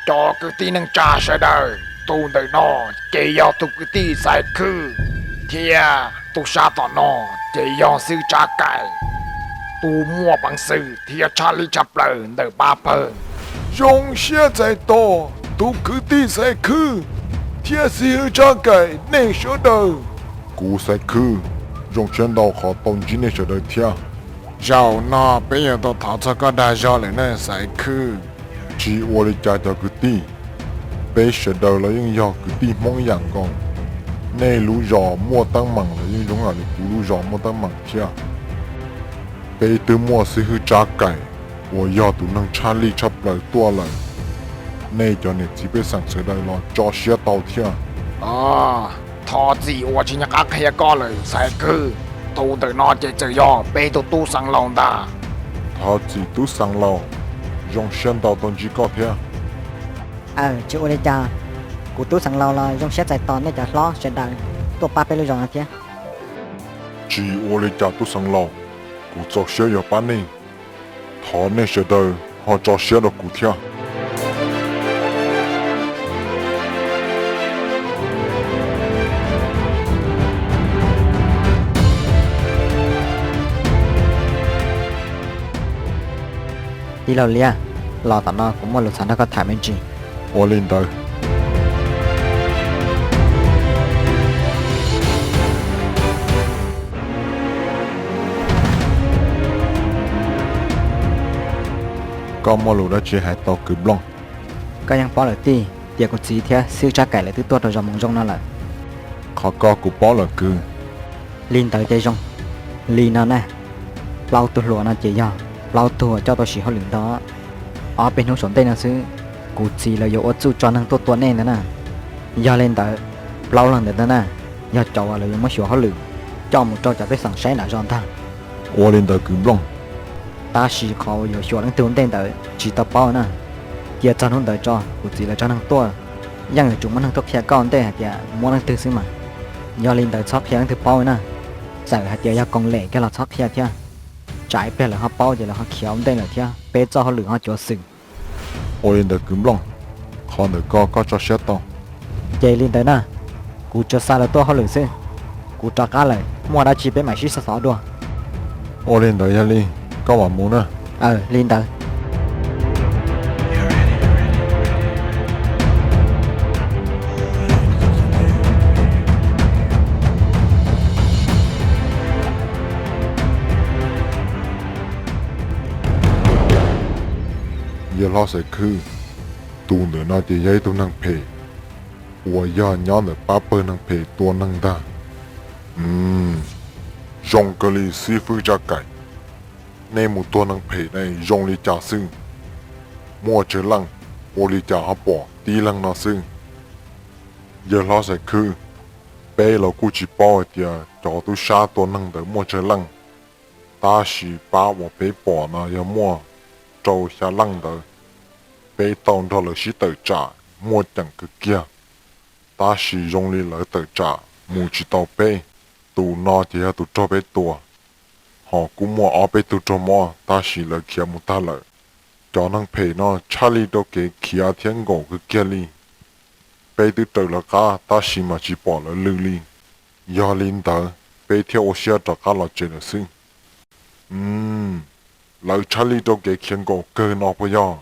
Cov kwv tij neej tsa sawv daws, tus ntawm no ces yog tus kwv tij Xaiv Khwb, thiab tus sab tom no ces yog xib hwb Tsab Kaim. Tus muaj peev xwm thiab tshaj lij tshaj plaws ntawm pab pawg. Zoo siab txais tos tus kwv tij Xaiv Khwb thiab xib hwb Tsab Kaim nej sawv daws. Kuv Xaiv Khwb zoo siab ntau qhov tau ntsib nej sawv daws thiab. Zaum no peb yuav tau thov txog koj dag zog lawm ne Xaiv Khwb. Tsis ua li cas cov kwv tij, peb sawv daws los yeej yog kwv tij Hmoob yam nkaus. Nej lub zos muaj teeb meem los yeej zoo ib yam li kuv lub zos muaj teeb meem thiab. Peb twb muaj xib hwb Tsab Kaim uas yog tus neeg tshaj lij tshaj plaws tuaj lawm. Nej cov niam txiv pej xeem sawv daws los tso siab tau thiab. Thov txim uas tsis nco qab qhia koj lawm Xaiv Khwb. Tus ntawm no ces txawm yog peb tus tub xeev laus ntag. Thov txim tub xeev laus, zoo siab ntau tau ntsib koj thiab. Aw, tsis ua li cas, kuv tub xeev laus los zoo siab txais tos nej cov hlob sawv daws tuaj pab peb lub zos no thiab. Tsis ua li cas tub xeev laus, kuv txaus siab yuav pab nej. Thov nej sawv daws ho tso siab rau kuv thiab. Tij laug Liab, los tom no kuv muaj lus xav nrog koj tham me ntsis. Ua li ntawd. Koj muaj lus dab tsi hais tau kwv Nplooj? Koj yeej paub lawm tij, tias kuv txiv thiab xib hwb Tsab Kaim lawv twb tuaj rau zos Moos Zoo no lawm. Qhov ko kuv paub lawm kwv. Li ntawd ces zoo li no na, plaub tug hluas no ces yog plaub tug uas coj tau siv hauj lwm nto. Ob peb hnub saum ntej no xwb, kuv txiv lawv yuav ua txuj tso neeg tuaj tua nej ntag na. Yog li ntawd, plaub leeg ntawd ntag na, yog cov uas lawv yuav muab xyuas hauj lwm coj mus rau cov pej xeem saib nram zos ntag. Ua li ntawd kwv Nplooj. Tab sis qhov uas yuav xyuas leej twg ua ntej ntawd tsis tau paub na. Cia txog hnub ntawd tso kuv txiv lawv tso neeg tuaj, yeej yuav tsum muaj neeg tuaj qhia koj ua ntej hais tias muab leej twg xwb mas. Yog li ntawd txhob qhia leej twg paub na. Txawm hais tias yog koom lem kiag los txhob qhia thiab, tsam ib pliag lawv ho paub ces lawv ho khiav ua ntej lawm thiab peb txoj hauj lwm ho cuav xwm. Ua li ntawd kwv Nplooj, qhov ntawm ko koj tso siab tau. Ces li ntawd na, kuv tsuas xa lawv tuaj hauj lwm xwb, kuv rov qab lawm muaj dab tsi peb mam sib xov xov dua. Ua li ntawd yog li, koj mam mus na. Aw, li ntawd. Yawg hlob Xaiv Khwb, tus ntawm no ces yog ib tug neeg phem uas yog nyob ntawm pab pawg neeg phem tua neeg ntag. Zoo kawg li xib fwb Tsab Kaim, nej mus tua neeg phem ne zoo li cas xwb? Muaj tsawg leej, ua li cas ho pom tib leeg no xwb? Yawg hlob Xaiv Khwb, peb los kuj tsis paub hais tias cov tub sab tua neeg ntawd muaj tsawg leej, tab sis pab uas peb pom no yog muaj rau xya leej ntawd. Peb tau nrog lawv sib tawm tsam muaj ceem kawg kiag, tab sis zoo li lawv tawm tsam mus tsis tau peb. Tus no ces yog tus raug peb tua, ho kuj muaj ob peb tug raug mob tab sis lawv khiav mus tag lawm. Cov neeg phem no tshaj li rau kev khiav thiab nkaum kawg kiag li. Peb twb raws lawv qab tab sis mas tsis pom lawv lw li. Yog li ntawd peb thiaj ua siab rov qab los tsev lawm xwb. Lawv tshaj li rau kev khiav nkaum kawg no puas yog?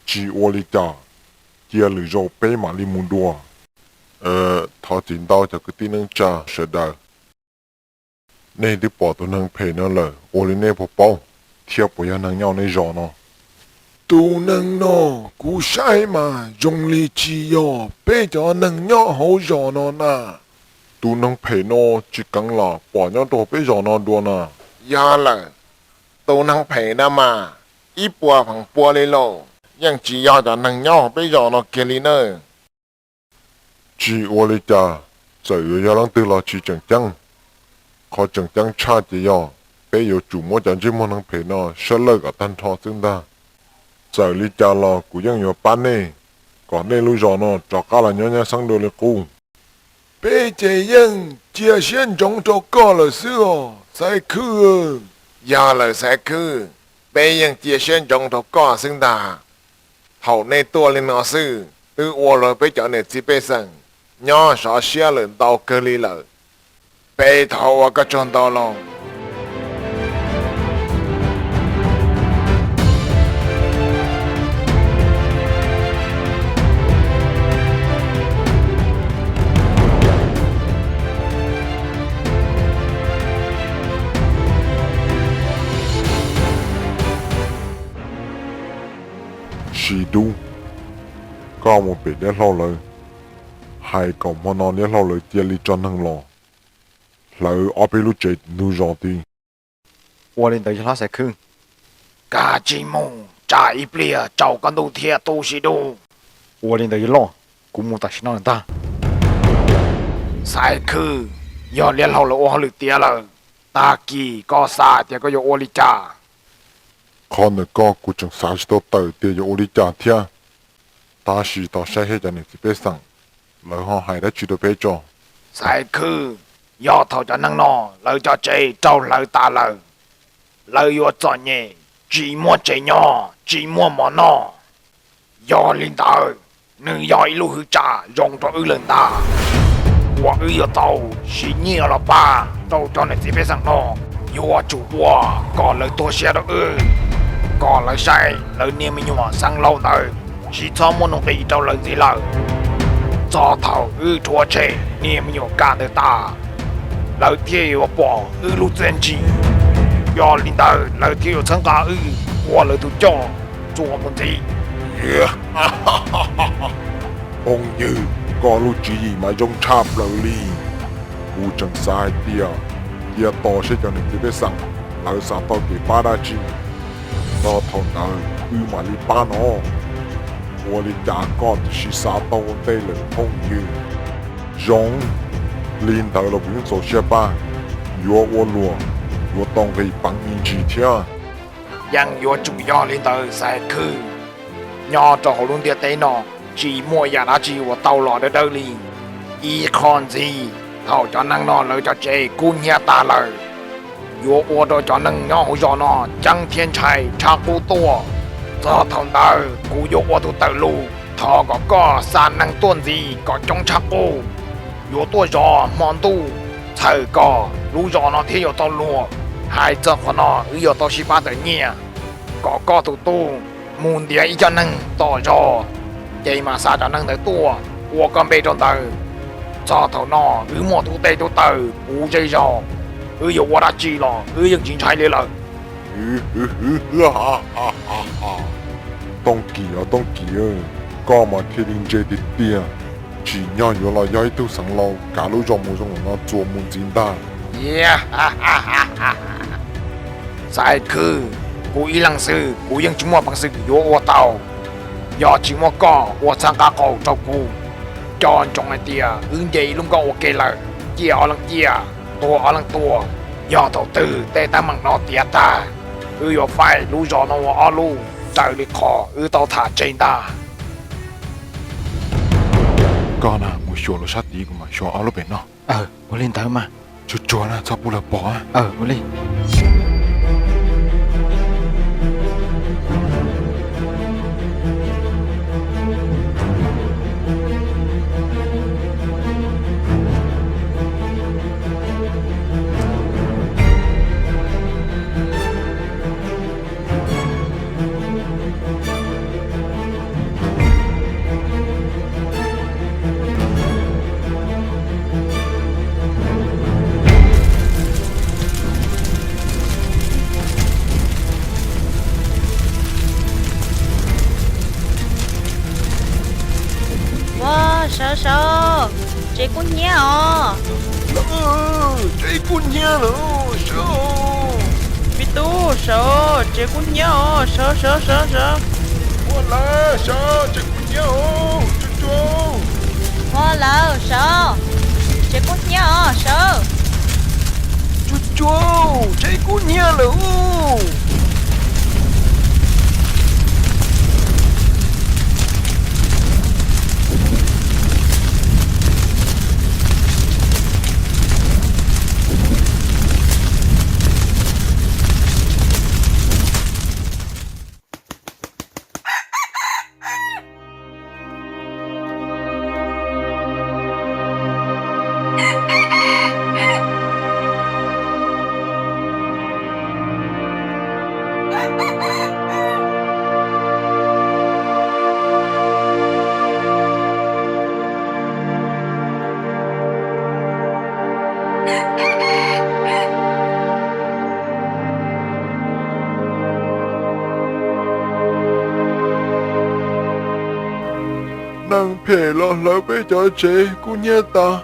Tsis ua li cas, cia lwm zaus peb mam li mus dua. Thov txim ntau cov kwv tij neej tsa sawv daws. Nej twb pom tus neeg phem no lawm, ua li nej puas paub thiab puas yog neeg nyob nej zos no? Tus neeg no kuv saib mas zoo li tsis yog peb cov neeg nyob hauv zos no na. Tus neeg phem no tsis keev los pom nyob rau peb zos no dua na. Yog lawm, tus neeg phem no mas ib puas feem pua li lauj, yeej tsis yog cov neeg nyob hauv peb zos no kiag li nawb. Tsis ua li cas, txawm yuav yog leej twg los tsis tseem ceeb. Qhov tseem ceeb tshaj ces yog peb yuav tsum muab cov ntsej muag neeg phem no sab lawj kom tag nrho xwb ntag. Txawm li cas los kuv yeej yuav pab nej, kom nej lub zos no rov qab los nyob nyab xeeb dua li qub. Peb ces yeej cia siab ntsoov rau koj lawm xwb os Xaiv Khwb. Yog lawm Xaiv Khwb, peb yeej cia siab ntsoov rau koj xwb ntag. Thaum nej tuaj li no xwb twb ua rau peb cov niam txiv pej xeem nyob sov siab lawm ntau kawg li lawm. Peb thov ua koj tsaug ntau lauj. Sis Dub, koj mus pem Liab Hlau lawv, hais kom hmo no Liab Hlau lawv cia li tso neeg los hlawv ob peb lub tsev ntug zos tid. Ua li ntawd yawg hlob Xaiv Khwb. Koj tsis mus, tsam ib pliag tsaus koj ntuj thiab tub Sis Dub. Ua li ntawd yawg loj, kuv mus tam sim no lawm ntag. Xaiv Khwb, yog Liab Hlau lawv ua hauj lwm tiav lawm, tag kis koj xav tias koj yuav ua li cas? Qhov ntawm koj kuv tseem xav tsis tau tawm tias yuav ua li cas thiab. Tab sis tos saib seb cov niam txiv pej xeem lawv ho hais dab tsi rau peb tso. Xaiv Khwb, yog thaum cov neeg no lawv cov tsev raug hlawv tas lawm, lawv yuav txom nyem, tsis muaj tsev nyob, tsis muaj mov noj. Yog li ntawd, nws yog ib lub hwv tsam zoo rau wb lawm ntag, uas wb yuav tau siv nyiaj los pab rau cov niam txiv pej xeem no. Yuav tsum ua kom lawv tuag siab rau wb, kom lawv saib lawv niag me nyuam xeev laus ntawd tsis txhob muaj nuj nqis rau lawv ntxiv lawm. Txog thaum wb rhuav tshem niag me nyuam kam ntawd tas, lawv thiaj yuav pom wb lub txiaj ntsig. Yog li ntawd lawv thiaj yuav txhawb nqa wb ua lawv tus coj txuas mus ntxiv. Phooj ywg, koj lub tswv yim mas zoo tshaj plaws li. Kuv tseem xav hais tias cia tos seb cov niam txiv pej xeem lawv xav tau kev pab dab tsi, txog thaum ntawd wb mam li pab no. Ua li cas koj twb sim xav tau ua ntej lawm phooj ywg? Zoo li ntawd los kuv yeej txaus siab pab. Yuav ua luag, yuav tau nqis peev me ntsis thiab. Yeej yuav tsum yog li ntawd Xaiv Khwb. Nyob rau hauv lub ntiaj teb no tsis muaj yam dab tsi uas tau los dawb dawb li. Ib qho ntxiv, thaum cov neeg no lawv cov tsev kub hnyiab tas lawm, yuav ua rau cov neeg nyob hauv zos no ceeb thiab ntshai tshaj qub tuaj. Txog thaum ntawd kuv yuav ua tus tawm lus thov kom koj xa neeg tuaj ntxiv kom coob tshaj qub. Yuav tuaj zov hmo ntuj txhawm kom lub zos no thiaj yuav tau luag. Hais txog qhov no wb yuav tau sib pab tawm nyiaj, kom koj tus tub mus ntiav ib co neeg tom zos, ces mam xa cov neeg ntawd tuaj ua koj npe rau ntawd. Txog thaum no wb muaj tub teg tub taw puv zej zos, wb yuav ua dab tsi los wb yeej tsis ntshai li lawm. Tooj Kim os Tooj Kim, koj mas thiaj li ntse tiag tiag. Tsim nyog yuav los yog ib tug xeev laus kav lub zos mus zoo no txuas mus ntxiv ntag. Xaiv Khwb, kuv ib leeg xwb kuv yeej tsis muaj peev xwm yuav ua tau. Yog tsis muaj koj ua txhab nqaj qaum rau kuv, nco ntsoov hais tias wb nce ib lub nkoj ua ke lawm, ciaj ob leeg ciaj, tuag ob leeg tuag. Yog thaum twg tej teeb meem no tiav tag, wb yuav faib lub zos no ua ob lub raws li qhov wb tau tham tseg ntag. Koj na mus xyuas lub sab tid, kuv mam xyuas ob lub pem no. Ua li ntawd mas. Tsuag tsuag na, txhob pub lawv pom. Ua li. Ua, sawv sawv, tsev kub hnyiab os. Tsev kub hnyiab lawm, sawv. Me tub, sawv, tsev kub hnyiab os, sawv sawv sawv sawv. Ua lawm, sawv, tsev kub hnyiab os, tsuag tsuag. Ua lawm, sawv, tsev kub hnyiab os, sawv. Tsuag tsuag, tsev kub hnyiab lawm. Neeg phem los hlawv peb cov tsev kub hnyiab tas,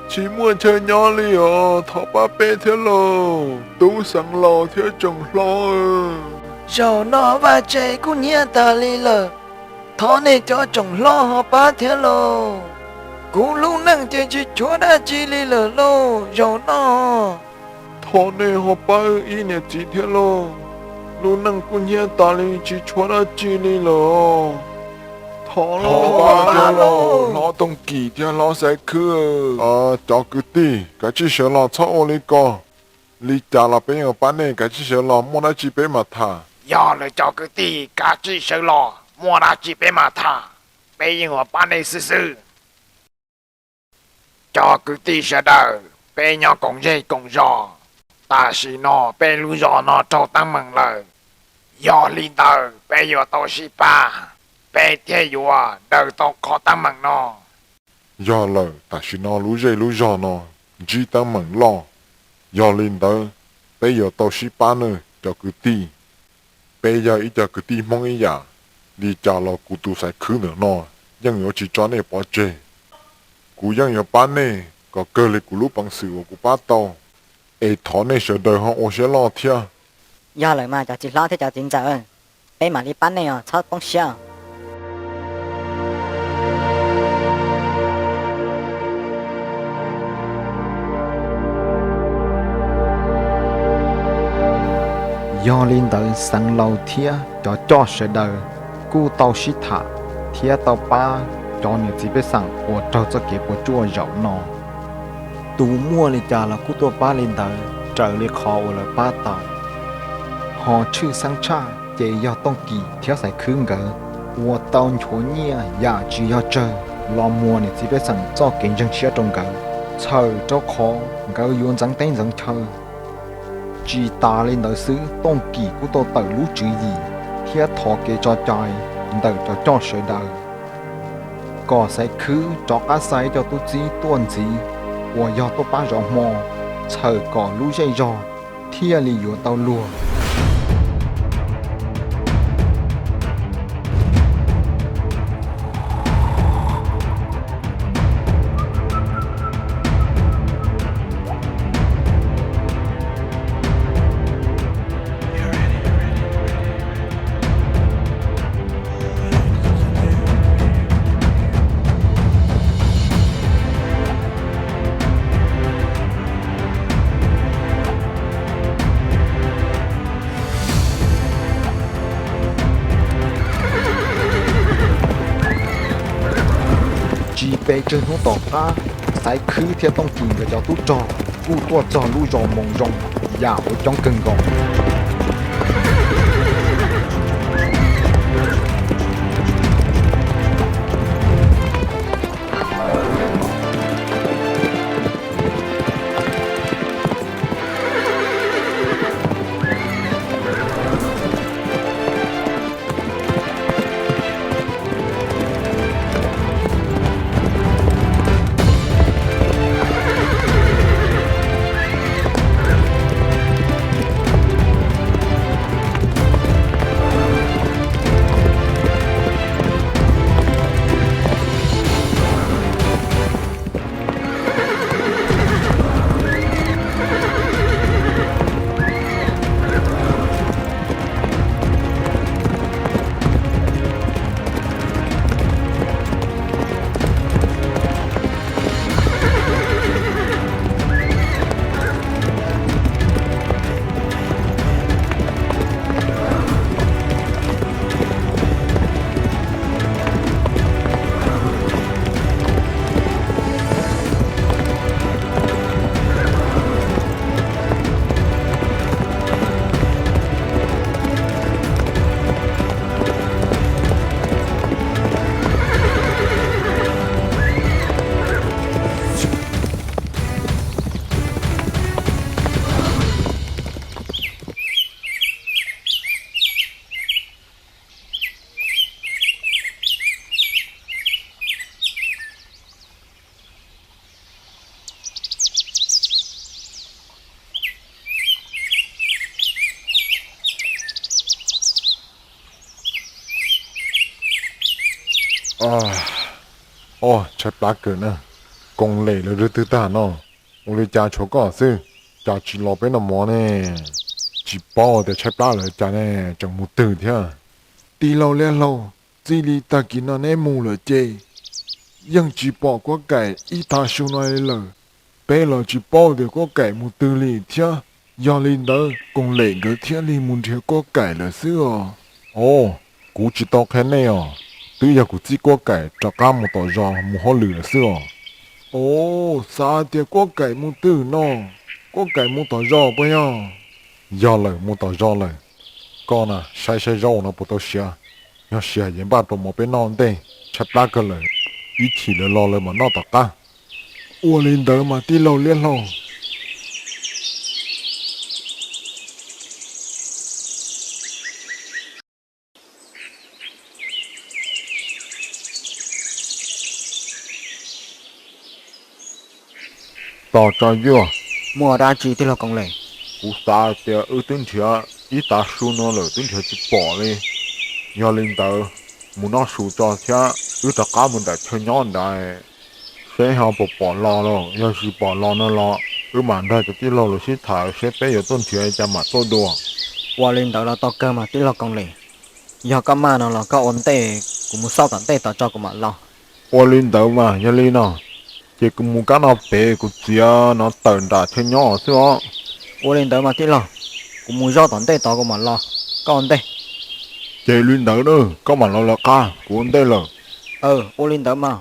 tsis muaj chaw nyob li os, thov pab peb thiab lauj tub xeev laus thiab tsoom hlob. Zaum no vaj tse kub hnyiab tas li lawm, thov nej cov tsoom hlob ho pab thiab lauj. Kuv lub neej ces tsis tshuav dab tsi li lawm lauj zaum no. Thov nej ho pab ib niam txiv thiab lauj, lub neej kub hnyiab tas li tsis tshuav dab tsi li lawm. Thov lauj, hlob Tooj Kim thiab hlob Xaiv Khwb. Cov kwv tij, kav tsij sawv los, txhob ua li ko. Li cas los peb yeej yuav pab nej, kav tsij sawv los, muaj dab tsi peb mam tham. Yog lawm cov kwv tij, kav tsij sawv los, muaj dab tsi peb mam tham, peb yeej yuav pab nej xwb xwb. Cov kwv tij sawv daws, peb nyob koom zej koom zos, tam sim no peb lub zos no raug teeb meem lawm. Yog li ntawd peb yuav tau sib pab, peb thiaj yuav daws tau qhov teeb meem no. Yog lawm, tam sim no lub zej lub zos no ntsib teeb meem loj, yog li ntawd peb yuav tau sib pab nawb cov kwv tij. Peb yog ib co kwv tij Hmoob ib yam, li cas los kuv tus Xaiv Khwb ntawm no yeej yuav tsis tso nej pov tseg. Kuv yeej yuav pab nej kom kawg li kuv lub peev xwm uas kuv pab tau. Es thov nej sawv daws ho ua siab loj thiab. Yog lawm mas cov txiv hlob thiab cov txiv ntxawm, peb mam li pab nej os, txhob poob siab. Yog li ntawd xeev laus thiab cov coj sawv daws kuj tau sib tham thiab tau pab cov niam txiv pej xeem uas raug txoj kev puas tsuaj zaum no. Tus muaj li cas los kuj tuaj pab li ntawd raws li qhov uas lawv pab tau. Ho tshwj xeeb tshaj ces yog Tooj Kim thiab Xaiv Khwb nkawd uas tau nchuav nyiaj yam tsis yog tsawg los muas niam txiv pej xeem txoj kev ntseeg siab rau nkawd, txhawm rau qhov nkawd yuav ntxeev teb ntxeev chaw. Tsis tas li ntawd xwb, Tooj Kim kuj tau tawm lub tswv yim thiab thov kev tso cai ntawm cov coj sawv daws kom Xaiv Khwb rov qab xa ib co tub txib tuaj ntxiv uas yog tuaj pab zov hmo, txhawm kom lub zej zog thiaj li yuav tau luag. Tsis pes tsawg hnub tom qab, Xaiv Khwb thiab Tooj Kim nkawd cov tub rog kuj tuaj txog lub zos Moos Zoo yam uas coob kawg nkaus. Os, tshaib plab kawg na. Koos Lem lawv twb twg tag no, ua li cas tshuav koj xwb, cas tsis los peb noj mov ne? Tsis paub tias tshaib plab lawm cas ne, tseem mus twg thiab. Tij laug Liab Hlau, txij li tag kis no neb mus lawm ces yeej tsis pom Kuab Kaim ib tag su no li lawm. Peb los tsis paub tias Kuab Kaim mus twg li thiab. Yog li ntawd Koos Lem nkawd thiaj li mus nrhiav Kuab Kaim lawm xwb os. Os, kuv tsis tau qhia nej os, twb yog kuv txib Kuab Kaim rov qab mus tom zos mus hauj lwm lawm xwb os. Os, xav tias Kuab Kaim mus twg no, Kuab Kaim mus tom zos puas yog? Yog lawm, mus tom zos lawm. Koj na, saib saib zaub no puas tau siav, yog siav ces npaj rau mov peb noj ntej, tshaib plab kawg lawm, ib chim lawv los lawv mam noj tom qab. Ua li ntawd mas tij laug Liab Hlau. Tos tso Yuaj. Muaj dab tsi tij laug Koos Lem? Kuv xav tias wb twb nrhiav ib tav su no lawm twb nrhiav tsis pom li. Yog li ntawd, mus noj su tso thiab wb rov qab mus nram chaw nyob nrad, seb ho puas pom los lawm. Yog tsis pom los no los wb mam nrog cov tij laug los sib tham seb peb yuav tuaj nrhiav li cas mam tuaj dua. Ua li ntawd los tau kawg mas tij laug Koos Lem. Yog koj maj no los koj ua ntej, kuv mus xauj tom ntej tod tso kuv mam los. Ua li ntawd mas yog li no, ces kuv mus kab no pem kuv txiav no tawm nram chaw nyob xwb os. Ua li ntawd mas tij laug, kuv mus zoj tom ntej tod kuv mam los, koj ua ntej. Ces li ntawd koj mam los lawv qab, kuv ua ntej lawm. Ua li ntawd mas.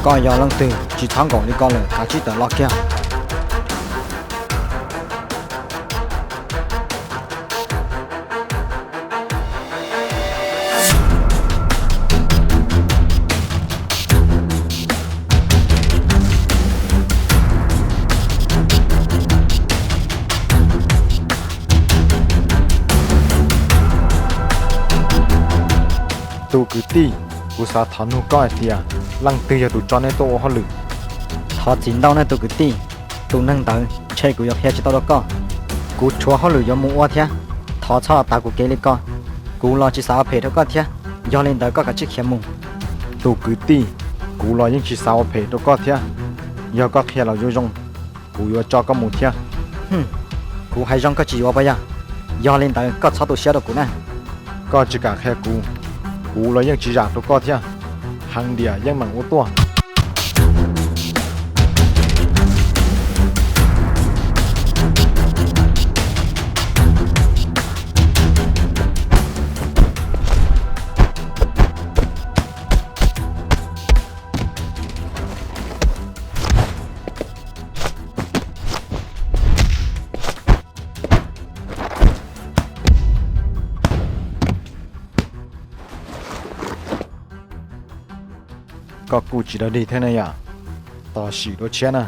Koj yog leej twg tsis txhob nkaum li ko lawm, kav tsij tawm los kiag. Tus kwv tij, kuv xav thov nug koj hais tias leej twg yog tus tso nej tuaj ua hauj lwm? Thov txim ntau nej tus kwv tij, tus neeg ntawd ntshe kuv yuav qhia tsis tau rau koj. Kuv tshuav hauj lwm yuav mus ua thiab, thov txhob los tav kuv kev li ko. Kuv los tsis xav ua phem rau koj thiab, yog li ntawd koj kav tsij khiav mus. Tus kwv tij, kuv los yeej tsis xav ua phem rau koj thiab, yog koj qhia los zoo zoo, kuv yuav tso koj mus thiab. Kuv hais zoo koj tsis yuav puas yog? Yog li ntawd koj txhob tu siab rau kuv na. Koj tsis kam qhia kuv, kuv los yeej tsis zam rau koj thiab. Heev diam yeej meem ua tuaj. Koj kuj tsis dog dig thiab ne yom. Tos sim dua tshiab na.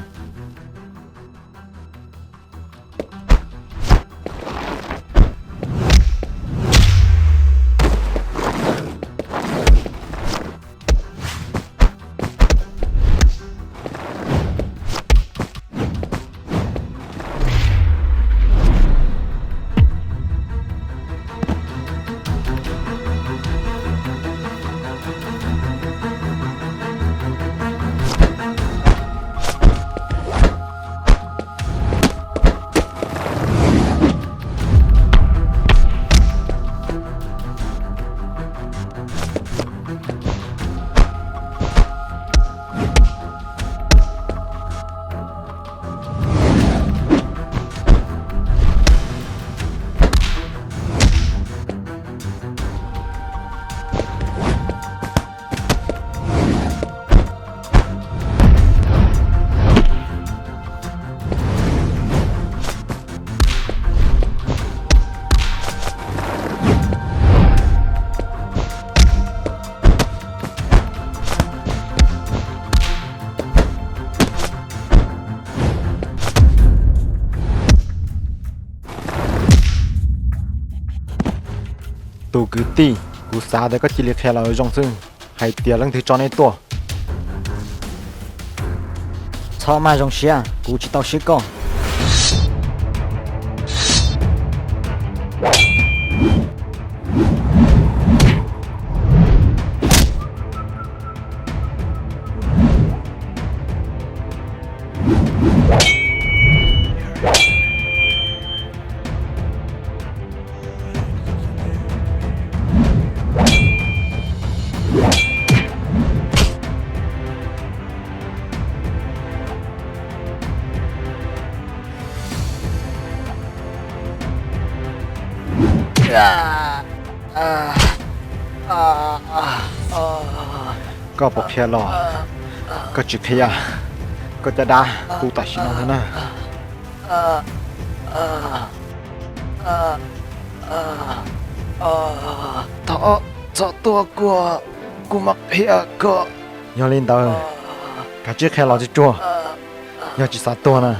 Kwv tij, kuv xav tias koj cia li qhia los zoo xwb, hais tias leej twg tso nej tuaj. Txhob maj zoo siab, kuv tsis tau siab koj. Koj puas qhia los? Koj tsis qhia, koj caj dab tu tam sim no ntag na. Thov txhob tua kuv, kuv mam qhia koj. Yog li ntawd, kav tsij qhia los tsuag tsuag, yog tsis xav tuag na.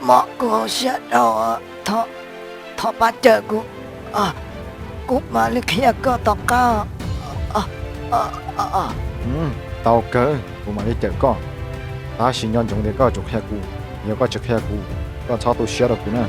Mob kuv hauv siab dhau, thov pab cawm kuv, kuv mam li qhia koj tom qab. Tau kawg, kuv mam li cawm koj. Tab sis nco ntsoov tias koj tsum qhia kuv, yog koj tsis qhia kuv, koj txhob tu siab rau kuv na.